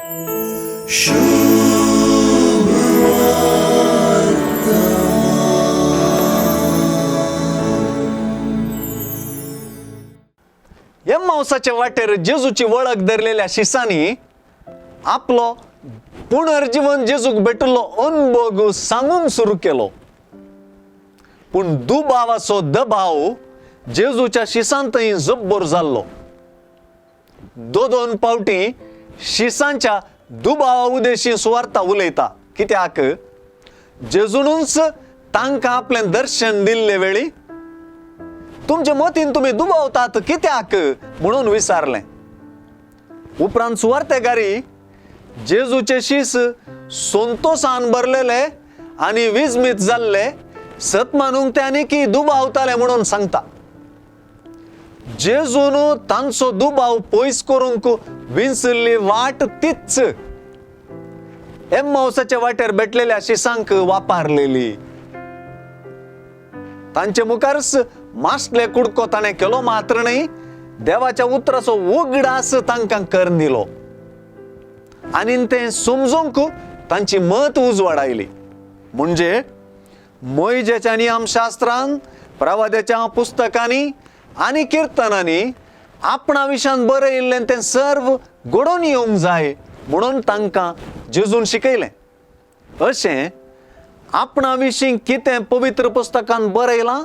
एम्मावसाचे वाटेर जेजूची वळख धरलेल्या शिसांनी आपलो पुनर्जीवन जेजूक भेटिल्लो अनभोग सांगूंक सुरू केलो. पूण दुबावाचो दबाव जेजूच्या शिसांतय जब्बर जाल्लो. दो दोन पावटी शिसांच्या दुबावा उदेशी सुवार्ता उलयता, कित्याक जेजूनच तांकां आपलें दर्शन दिल्ले वेळी तुमचे मतीन तुमी दुबावतात कित्याक म्हणून विचारलें. उपरांत सुवार्तेगारी जेजूचे शीस संतोसान भरलेले आनी विजमीत जाल्ले सत मानूंक ते आनी की दुबावताले म्हणून सांगता. जेजून तांचो दुबाव पयस करूंक विंचल्ली वाट तीच एम्मावसाच्या वाटेर भेटलेल्या शिसांक वापरलेली. तांचे मुखारच मासले कुडको ताणें केलो मात्र न्हय, देवाच्या उतराचो उगडास तांकां करून दिलो आनी तें समजूंक तांची मत उजवाडायली. म्हणजे मोयजेच्या नियमशास्त्रान, प्रवाद्याच्या पुस्तकांनी आनी किर्तनांनी आपणा विशान बरयिल्लें तें सर्व घडोवन येवंक जाय म्हणून तांकां जेजून शिकयलें. अशें आपणा विशीं कितें पवित्र पुस्तकान बरयलां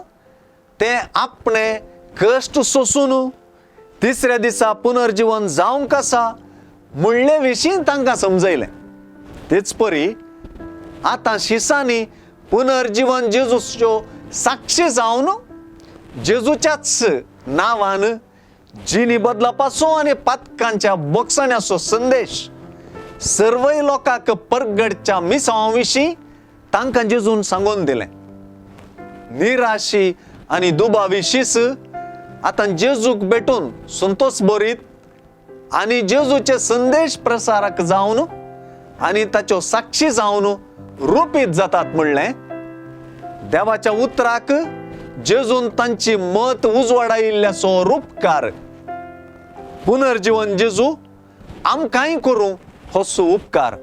तें आपणें कश्ट सोसून तिसऱ्या दिसा पुनर्जीवन जावंक आसा म्हणले विशीं तांकां समजयलें. तेच परी आतां शिसांनी पुनर्जीवन जेजूच्यो साक्षी जावन जेजूच्याच नांवान जिणी बदलापाचो आनी पातकांच्या बोगसण्याचो संदेश सर्वय लोकांक परगडच्या मिसांवा विशीं तांकां जेजून सांगून दिलें. निराशी आनी दुबावी शीस आतां जेजूक भेटून संतोष बरीत आनी जेजूचे संदेश प्रसारक जावन आनी ताच्यो साक्षी जावन रुपीत जातात म्हणलें. देवाच्या उतराक जेजून तांची मत उजवाडायिल्ल्याचो रुपकार पुनर्जीवन जेजू आमकांय करूं होसो उपकार.